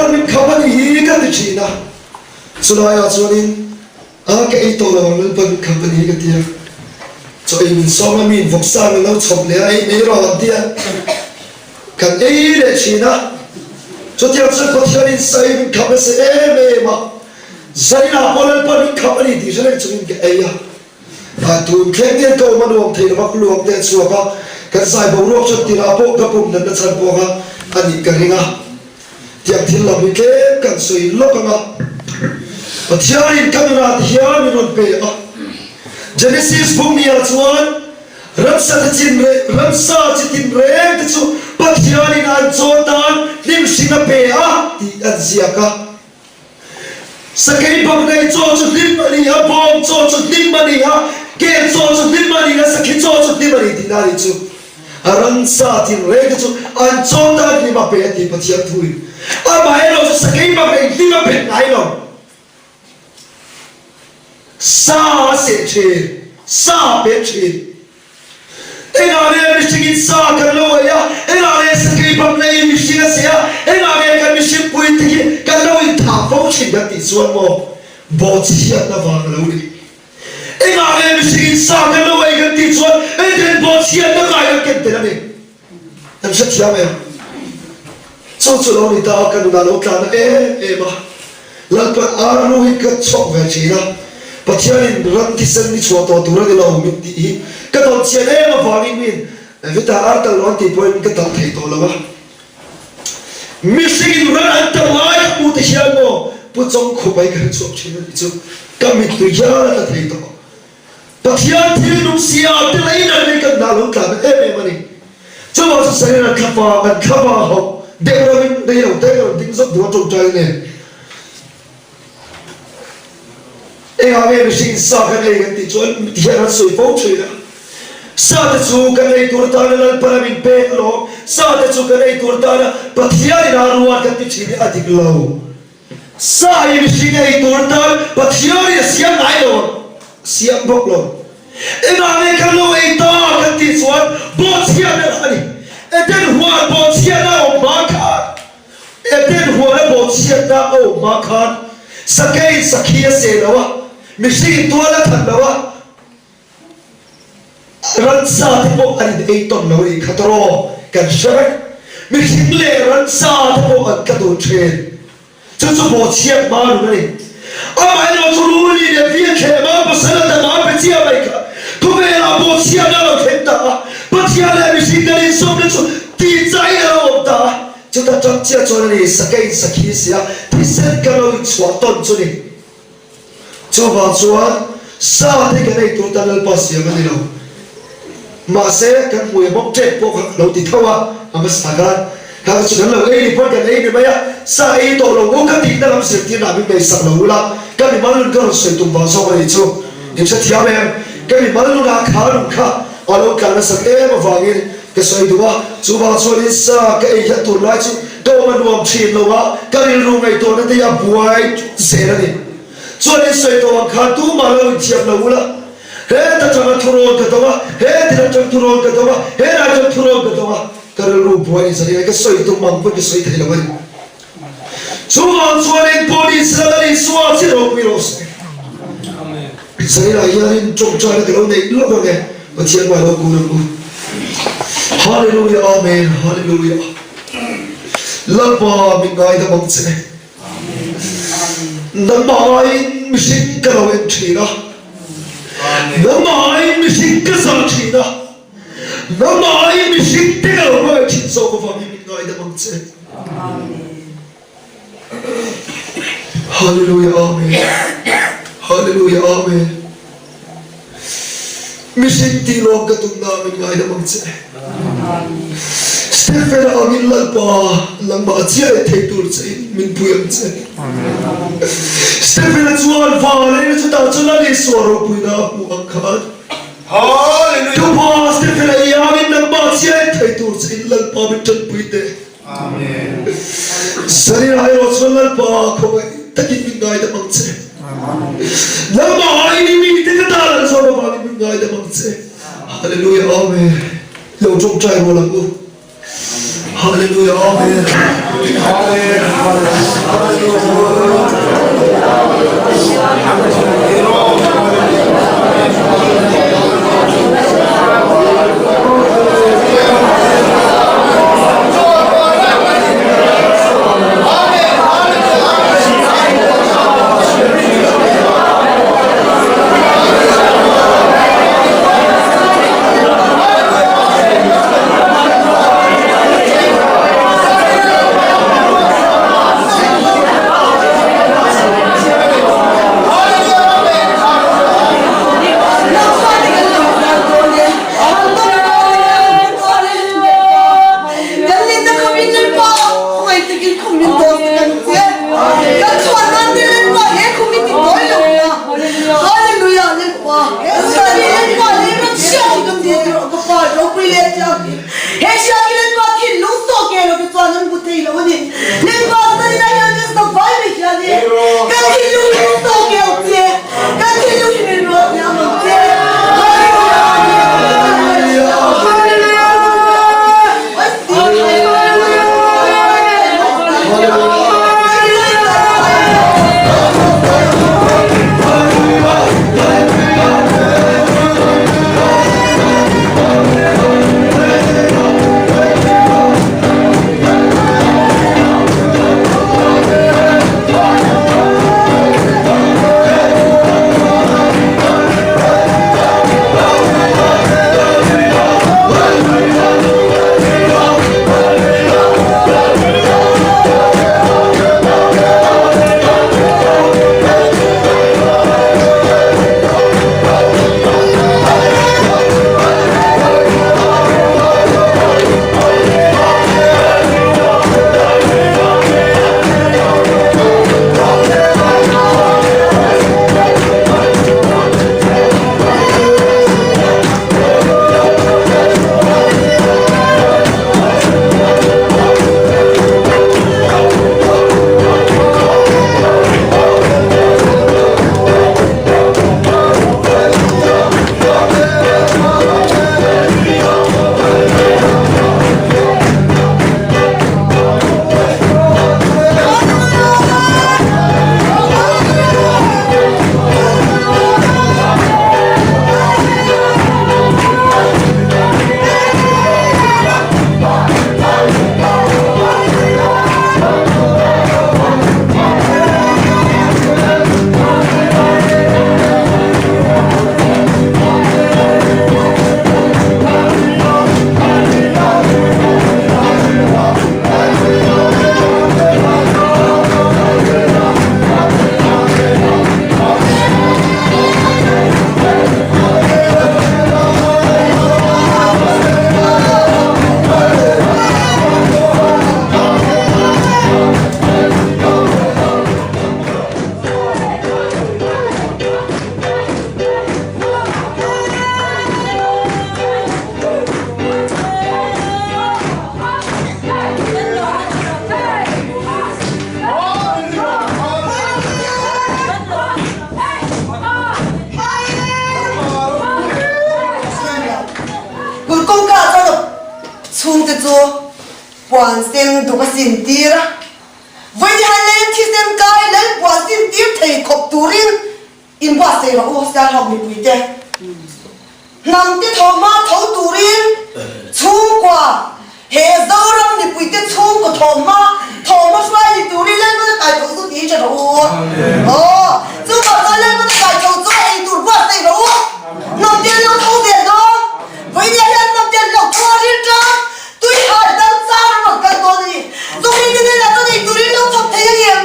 Lalpan min kham a nih hi ka ti thin a. Chulaiah chuanin a ka ei tawh lo ang Lalpan min kham a nih hi ka ti a. Chaw ei min sawm a, miin vawksa min lo chhawp leh a, ei mai rawh an ti a. Kan ei leh thin a. Chutiang chuan Pathianin sa ei min kham nasa em em a. Zainah pawh Lalpan min kham a ni tih hre reng chungin ka ei a. A tun thleng hian ka awm a nuam thei lova, luang te a chhuak a, kan zai boruak chuan tirah pawh ka pum natna chhan pawh kha a nih ka ring a. Tiang thil lam hi tlem kan sawi lawk ang a. Pathianin ka nunah te hian min rawn pe a. Genesis bungniah chuan ramsa te chin reh, ramsa chi tin reng te chu Pathianin an chaw tan hlim hring a pe a tih an ziak a. Sakei baknei chaw chu hlim a ni a, bawng chaw chu hlim a ni a, kel chaw chu hlim a ni a, sakhi chaw chu hlim a ni tihna a nih chu. A ransa thil reng te chu an chaw tan hlim a pe a ti Pathian thuin. Amaherawh chu sakei baknei hlim a pet ngai lo. Sa a seh thin, sa a pet thin. Engah nge mihringin sa kan lo ei a, engah nge sakei bamna-in mihring a seh a, engah nge kan mihring puite hi kan lo inthah fo thin kan tih chuan maw bawhchhiatna vang a lo ni. Engah nge mihringin sa kan lo ei kan tih chuan engtin bawhchhiatna ngai kan ken tel a ni. Kan hrethiam em? Chu chu lo ni ta a, ka nunah lo tlan na em em a. Lalpan ar lu hi ka chhuak ve thin a, Pathianin ram thisen ni chhuah tawh tur a ni lo min tih hi ka dawn chian em avangin min Vita ar tal lo an tih pawhin ka tal thei tawh lo a. Mihringin ran an tal lai ka hmuh te hian maw Pu Chawngkhup ai ka hre chhuak thin a nih chu ka mittui hial a tla thei tawh. Pathian thil nung si a te lei dan hi kan dah lo tlan em em a ni. Chuvang chu Satan an thlapa an thlapa hauh deuh reuhin rei lo te ka rawn ding zawk duh a tawngtai nen. Engah nge mihring sa kan ei kan tih chuan tihian an sawi fo thin a. Sa te chu kan ei tur tana Lalpan a min pek alawm, sa te chu kan ei tur tana Pathianin a ruat kan ti thin hi a dik lo. Sa hi mihring ei tur tan Pathianin a siam ngai lo ang, a siam bawk lo. Engah nge kan lo ei ta kan tih chuan bawhchhiatna lah a ni. Eden huan bawhchhiatna a awm hma khan, Eden huana bawhchhiatna a awm hma khan sakeiin sakhi a seh lo a, mihringin tual a that lo a, Ransa te pawh an in ei tawn lo a nih kha tawraw kan hre vek. Mihring leh ransa te pawh an tla dun thin. Chu chu bawhchhiat hma nun a ni. Amaherawh chu Ruli leh Viethlem a pasal a dam a pe chiah mai kha khawvelah bawhchhiatna a lo thleng ta a, Pathian leh mihring kan inzawmna chu tihchaiin a lo awm ta a. Chuta tang chiah chuan a ni sakeiin sakhi sia thisen kan lo inchhuah tawn chu ni. Chuvang chuan sa te kan ei tur tan Lalpa siam a ni lo. Mahse, kan hmui a bawk ṭep pawh kha ka lo ti tho a, a hmasa khan kha ka chu kan lo ei ni pawn kan ei ni mai a, sa ei tawh lo u ka tihna lam zirtirna ah min ngaihsak lo ula, ka mimal nun ka rawn sawi tum vang zawk a nih chu. In hrethiam em? Ka mimal nunah kha nun kha a lo tlan nasat em avangin ka sawi duh a, chuvang chuanin sa ka ei hian tunlai chu ka awm a nuam thin lo a, ka rilru ngaihtuahna te hi a buai zel a ni. Chuanin sawi tawh ang khan tumah lo inthiam lo ula, heta tanga thurawn ka dawng a, hetin atang thurawn ka dawng a, helai atang thurawn ka dawng a, ka rilru buai ni zan in ka sawi tum ang pawn ka sawi thei lo a ni. Chuvang chuanin Police lal a Isua chi ropui rawh se. Zaninah hianin tawngtaina ka lo neih lawk ang e, Pathian hmai lo kun ang u. Hallelujah Amen Hallelujah Lalpa min ngaidam ang che. Nangmah aiin mihring ka lo en thin a, nangmah aiin mihring ka zah thin a, nangmah aiin mihring te ka lo hmangaih thin zawk avangin min ngaidam ang che. Hallelujah Amen Hallelujah Amen Mihring tih lawm ka tum na min ngaidam ang che Stephen a angin Lalpa nangmah chiah en thei tur che in min pui ang che Stephen a chuan valen chutah chuan Lal Isua ropuina a hmuh ang khan Ka pa Stephen a iangin nangmah chiah en thei tur che in Lalpa min tanpui teh. Zaninah erawh chuan Lalpa khawngaih takin min ngaidam ang che. Nangmah aiin i mite ka tan an zawm avangin min ngaidam ang che. Hallelujah Amen. Lo tawngtai rual ang u. Hallelujah. Hallelujah Amen Amen Kut kawngka ah chuan a chhungte chu puan sen duk a sin tir a, Vawiin lei thisen kai lal puan sin tir thei khawp turin inbuatsaih rawh u Sialhawk mipuite. Hnamte tho hma tho turin chhungkua he Zoram mipuite chhungkaw tho hma tho hma hruai ni turin Lalpana kai tho chu ti tha rawh u. Aw, chuvang chuan Lalpana kai tho chu ei tur buatsaih rawh u. Hnamte an lo tho zel dawn. Vawinia hian hnamte an lo tho a ril tlang, tui hal dang char a rawn kal dawn a ni. Chumi te hnenah chuan ei turin lo chhawp thei ang em?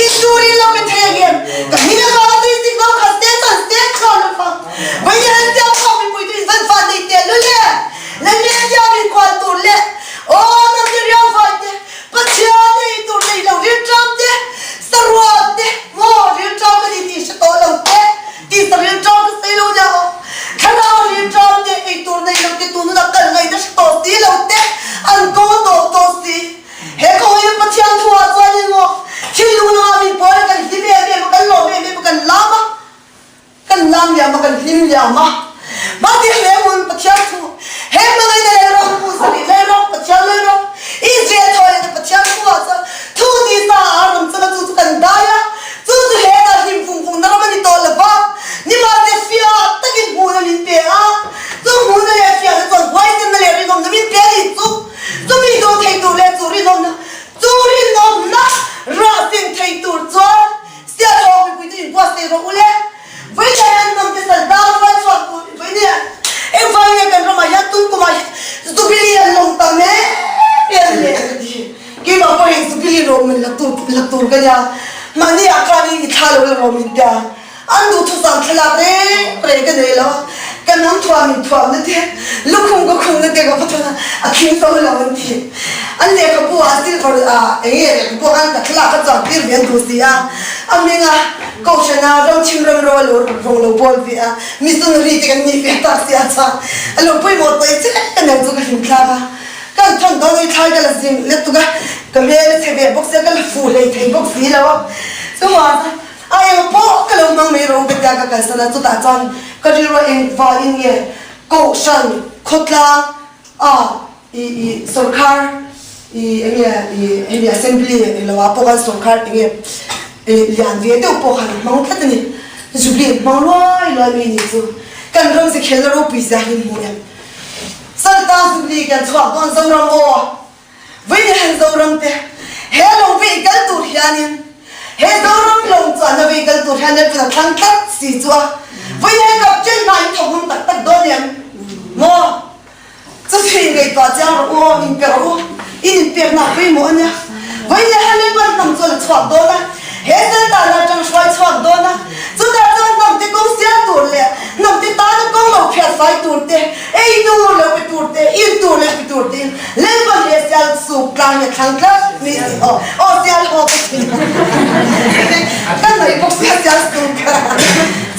In turin lo pe thei ang em? Ka hming avanga tui sik no khat se chuan se thlawn lo fang. Vawinia hian siam khawp mipui chu in van van nei tel lul e. Lenglen siam inkual tur leh aw hnamte riau vai te, Pathian ei tur nei lo rilṭam te, sarual te, maw rilṭam ka ni tih hre tawh lo te, tih sa rilṭam ka sawi lo nia aw, thlarau rilṭam te, ei tur nei lo te tun hunah kal ngaihna hre tawh si lo te, an ko tawh tawh si. He ka hawi a Pathian thu ah chuanin maw thinlung lamah min pawl a kan hlim em em a, kan lawm em em a, kan lam a. Kan lam liam a, kan hlim liam a. Mahni hle hmun Pathian thu, he hmangaihna leh rawng pu sarih leh rawng Pathian leh rawng Israel thawi. Jubilee rawh min la tur la tur ka nia. Mahni ah khan i thla lo la rawh min tia. An duhthusam thlalak reng reng ka nei lo a, ka hnam thuam in thuamna te, lukhum ka khumna te ka va thawn a, a khing zo lo an ti. An lehkhabu ah silver ah eng nge lehkhabu ah khan ka thlalak ka chuan tir ve an duh si a, a hming a Kohhran a ramchhim ram ro a lo rawng lo bawl ve a, missionary te kan nih ve tak si a chuan a lo pawimawh tawih che ka nau chu ka hlim thlak a, kan thawn dawn i thlai ka la zing lettuk a, ka hmel a chhe ve bawk sia ka la fuh hlei thei bawk si lo a, chuvang chuan. A eng pawh ka lo hmang mai rawh ka tia ka kalsan a, chutah chuan ka rilru eng vangin nge Kohhran khawtlang a i i sawrkhar i eng nge i hemi assembly eng lo ah pawh khan sawrkhar eng nge i lian ve deuh pawh khan hmang tlat a ni. Jubilee hmang luai luai mai ni chu kan ram zikhelna ropui zia hi hmu em. Salta Jubilee kan chhuak dawn Zoram aw! Vawiin Zoram te he lo vei kal tur hianin he Zoram lawng chuan a vei kal tur hian Lalpan a thlang tlat si chu a vawiin he kap chen hma in thawk hmang tak tak dawn em maw? Chutih in ngaihtuah chiang rawh u aw, in pe rawh u, in inpekna a pawimawh a nia. Vawiin he Lalpan hnam chuan a chhuak dawn a, he Saltana atang hruai chhuak dawn a, chutah chuan hnam te kawng siam tur leh hnam te tana kawng lo phiat fai tur te, Ei tur lo pe tur te, in tur lo pe tur tiin Lalpa hle sial suk tlang hi a thlang tlat mai a si. Aw, aw sial haw ka ti ka ngaih bawk sia sial suk kha.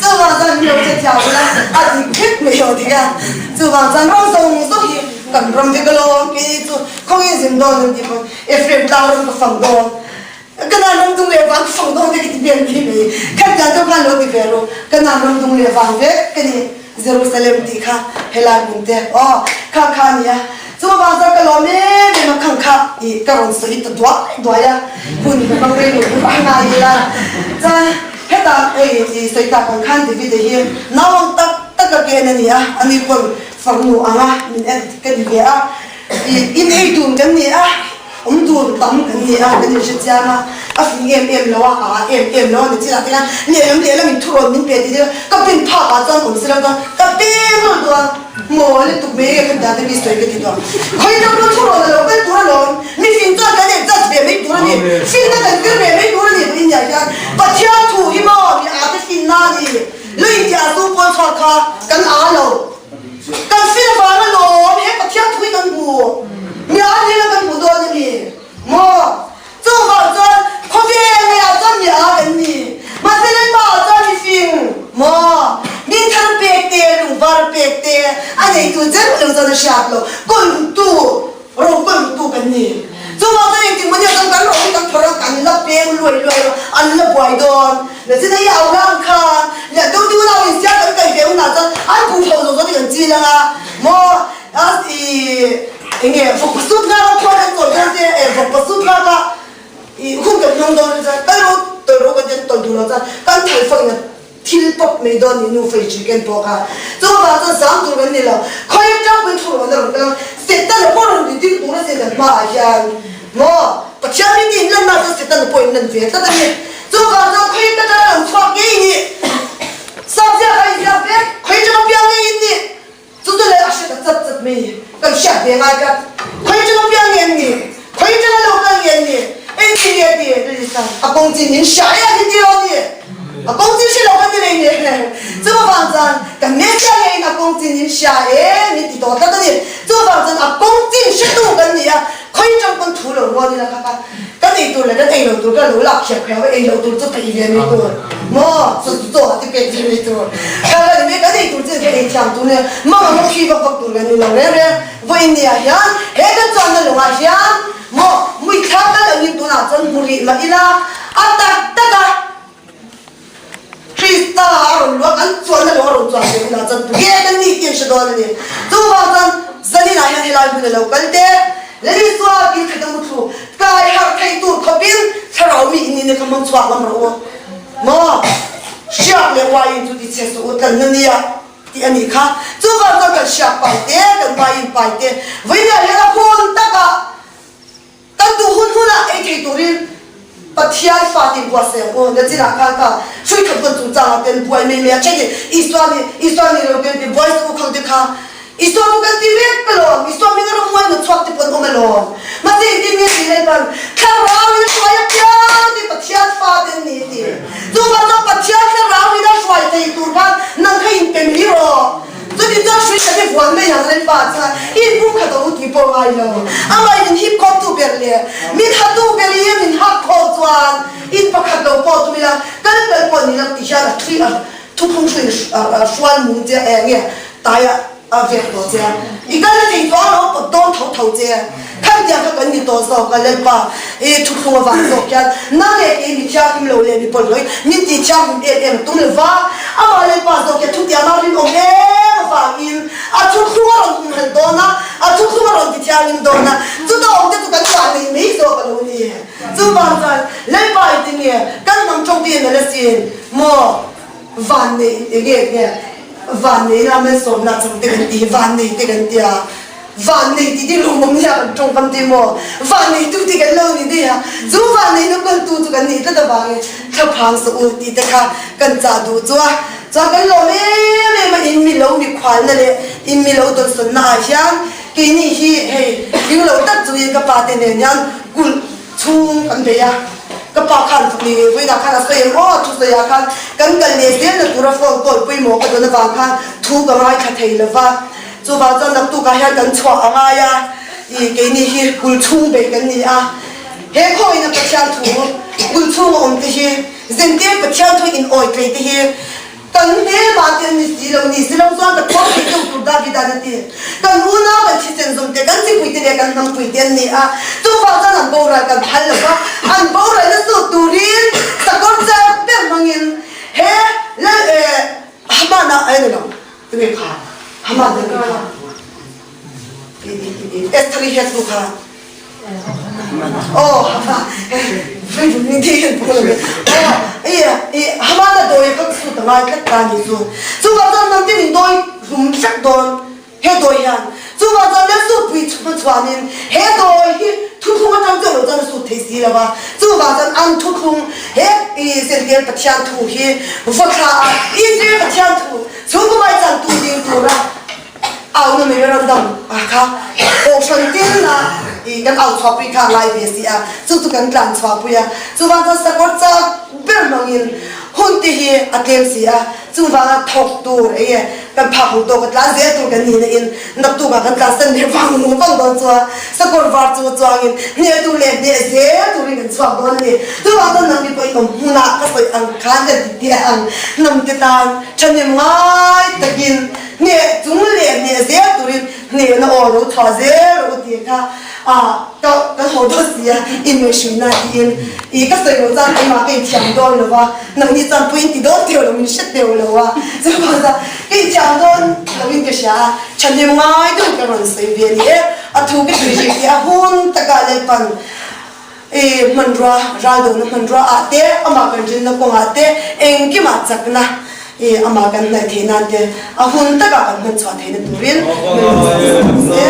Chuvang chuan min lo che thiam ula a dik vek mai aw dik a. Chuvang chuan ram zawng zawng hi kan ram vek alawm kei chu khawngin zin dawn an tih pawn Ephraim tlang ram ka fang dawn. Ka nan ram dung leh vang ka fang dawn te ka ti vel mai mai. Khat tiang deuh khan lo ti ve ru. Ka nan ram dung leh vang vek ka ni. Jerusalem tih kha helai hmun te aw kha kha a ni a. Chu vang chuan ka lawm em em a khang kha ih ka rawn sawi ta duai duai a. Hun ka hmang rei lo tur a ngai ila. Chuan hetah hei ih sawi tak ang khan David-a hi naupang tak tak a ken a ni a. Ani pawn farnu anga min en ka ni ve a. Ih in ei dun kan ni a. Awm tur tam kan ni a, kan inhre chiang a, a fing em em lo a, a ah em em lo a ni chinah te khan lehlam lehlam in thurawn min pe ti te ka pin phak ah chuan awm silo chuan ka peng rawh duh a, maw lutuk mai nge kan tia te mi sawi ka ti duh a, khawi deuh pawh thurawn a lo kal tur alawm, mi fing chuan kan adjust ve mai tur a ni, finna kan zir ve mai tur a ni vawiin ah hian Pathian thu hi maw mi ah te finna a ni, lo intiah zu pawn chhuak kha kan ah lo. Kan fir vang alawm he Pathian thu hi kan hmu. Mi a nila kan hmu dawn a ni maw? Chuvang chuan khawvel ngeiah chuan mi a kan ni. Mahse Lalpa ah chuan mi fing maw? Min thar pek te, lungvar pek te, a neitu chen lo chuan a hriat loh. Kawltu, ro kawltu kan ni. Chuvang chuan engtik mawni ah chuan kan ro hi kan phawrh a, kan la peng luai luai a, an la buai dawn. Nachin a i au lang khan leh deuh deuh lau in sial kan kai ve hunah chuan an buh pho zawh zawh te kan chil ang a maw i eng nge vawkpa sut nghak a khuan an chawi dawn te eh vawkpa sut nghak a i hun kan hmang dawn te chuan kal ro tawlh ro kan ti an tawlh duh loh chuan kan thal fak in a thil pawp mai dawn ni nu fei chi ken pawh kha chuvang chuan zam tur kan ni lo khawi atang pawhin thu rawn a rawn kal ang Setana pawh rawn ri ding tur a sin kan hmaah hian. Maw? Pathian hi tiin lanna chuan Setana pawh in lan ve tlat a ni. Chuvang chuan khawi ka tana lo chhuak ngei i nih? Sap ziak a inziak vek, khawi tana piang ngei in nih? Chu chu leh a hre ta chat chat mai, kan hriat ve ngai tlat. Khawi tana piang nge an nih? Khawi tana lo kal nge an nih? Engtin nge ti? A kawng chin in hria e a ni tiraw ni? A kawng chin hre lo kan ni lei nge? Chuvang chuan kan Messiah ngeiin a kawng chin in hria e min ti tawh tlat a ni. Chuvang chuan a kawng chin hretu kan ni a. Khawi tang pawn thu lo rual ila kha kha kan ei tur leh kan ei lo tur ka lo lak khiap khiap a, ei lo tur chu peih ve mai tur maw chu chu chaw ah te pek ve mai tur kha kha ni mai kan ei tur chin kha ei thiam tur nia mang ang a phi vak vak tur kan ni lo reng reng vawiin ni ah hian he kan chuanna lungah hian maw muithla kal angin tunah chuan hmu rih mah ila a tak tak a. Krista a rawn luak an chuanna lo a rawn chuan ve hunah chuan tuge kan ni tih an hre dawn a ni. Chuvang chuan zaninah hian helai hmun a lo kal te, Lal Isua kil khat a muthlu kai harh thei tur khawpin thlarau mi in in kha hmang chhuak ngam rawh u maw? Hriak leh uaiin chu ti chhe suh u tlanna nia tih a nih kha. Chuvang chuan kan hriak pai te, kan uaiin pai te vawiinah hian a hun takah Kan duh hun hunah ei thei turin Pathian fa tin buatsaih ang u. Nachinah khan kha hrui khat vawn chungchangah ten buai mai mai a then in Isua nih Isua nih lo ten ti buai suh u khang te kha Isua chu kan ti vek alawm Isua hming a rawng huai nu chhuak te pawn awm alawm. Mahse engtin nge ti Lalpan thlarau in a. vuan mai ang Lalpa chuan in pumkhat a u tih pawh ngai lo. Amah in min hip khawmtu ber leh min hatu ber i min hak khawm chuan in pakhat lo pawh tum ila kal kal pawh ni lo ti hian a thui a thuphung hruin a hrual mung che eng nge tai a A vek tawh che a, i kal na thei tawh alawm pawt dawn tho tho che a, khantiang kha kan ni tawh zawk a Lalpa i thuthlung avang zawk hian nang leh kei mi thianghlim lo leh mi pawlhlawih min tih thianghlim em em a tum lo va, amah Lalpa zawk hian thutiama rinawm em avangin a thuthlung a rawn humhalh dawn a, a thuthlung a rawn ti thianghlim dawn a, chuta awm te chu kan vah nei mai zawk a lo ni. Chuvang chuan Lalpa i ti nge kan hnam tawng te in a la sin maw? Vannei enge nge vanneina malsawmna chang te kan ti hi vannei te kan tia vannei tih te lawmawm nia kan tawngkam te maw vannei tu te kan lo ni daih a chu vanneina kawltu chu kan nih tlat avangin thlaphang sa u tih te kha kan chah duh chu a chuan kan lawm em em a in milo mikhualna leh in milo dawnsawnna ah hian keini hi hei ringlo tak chungin ka pa te nen hian kulh Chhung kan bei a, ka pa khan ni vawiinah khan a sawi em aw, thusawi ah khan kan kal leh zel na tura phone call pawimawh ka dawn avang khan thu ka ngaithla thei lo va, chuvang chuan naktukah hian kan chhuah a ngai a, ih keini hi kul chhung bei kan ni a, he khawina Pathian thu kul chhunga awm te hi zentir Pathian thu in awi tlei te hi Kan hmelma te an ni si lo, ni si lo chuan ka tuar thei deuh tur Davida'n a ti. Kan unau kan thisen zawm te, kan chipuite leh kan hnampuite an ni a, chuvang chuan an boral kan phal lo va, an boralna sut turin sakawr char ber hmangin he lal eh Hamana a ni lo, tunge kha Hamana ni kha Estheri hian tu kha. Aw Hamana dawi kha chu ta ngai tlat ta ni chu. Chuvang chuan hnam te min dawi hlum hrek dawn he dawi hian. Chuvang chuan Lalsu pui hma chhuanin he dawi hi thuthlung atang chiah lo chuan a sut thei si lo va. Chuvang chuan an thuthlung he Israel Pathian thu hi vaw thla a Israel Pathian thu chhungkaw chan tu ding tura Au na mei ram dang ah kha kohhran tin a i kan au chhuahpui kha a ngai ve si a, chu chu kan tlan chhuahpui a, chuvang chuan sakawr chak ber hmangin hun te hi a tlem si a, chuvanga thawk tur eng nge kan phak hmu tawk a tlan zel tur kan ni na in naktuk ah kan tlan san leh vang vang dawn chuan sakawr var chu chuangin hneh tur leh hneh zel turin kan chhuak dawn a ni. Chuvang chuan nangni pawhin awm hmunah ka sawi ang khan kan ti teh ang hnamte tan thahnem ngai takin Hneh chung leh hneh zel turin hnehna aw lo chhuah zel rawh u tih kha ka kan haw dawn si a, inmehhruina tiin i ka sawi loh chuan keimah ka inthiam dawn lo va, nangni chuan pawh in ti dawn teuh lo, min hre teuh lo a, chuvang chuan ka inthiam dawn loin ka hria a, thahnem ngai deuhin ka rawn sawi ve a ni e, a thu ka hrilh hrih tih a hun takah Lalpan I hmanrua, raldawhna hmanrua ah te, amah kan rinna kawngah te, engkimah chakna i amah kan hnaih theih nan te, a hun takah kan hman chhuah theihna turin min rawn chhuah sak ang che.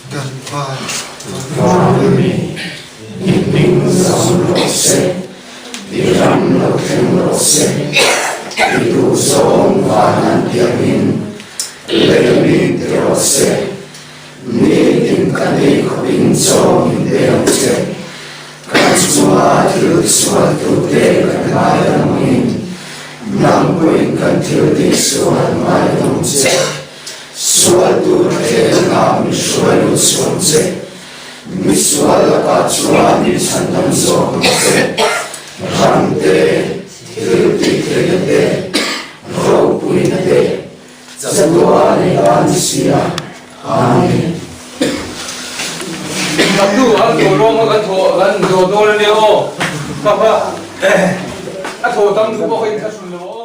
Kan Pa Vanmi, i hming zam rawh se, i ram lo thleng rawh se, i duhzawng van an tiangin lei min ti rawh se, nitin kan ei khawpin chaw min pe ang che, kan chunga thil tisualtute kan ngaidam angin, na. Nang pawhin kan thil tih sual ngaidam che, sual tur thlênah min hruai lut suam che, mi sual lakah chuan min chhandam zawk ang che. Ram te, thil tih theihna te, ropuina te, Chatuan i ta ni si a, Amen. Naktu an thaw rawng a kan thaw kan zawh dawn a nia aw. Kha kha a thaw tam thu pawh kha inthlahrun lo aw.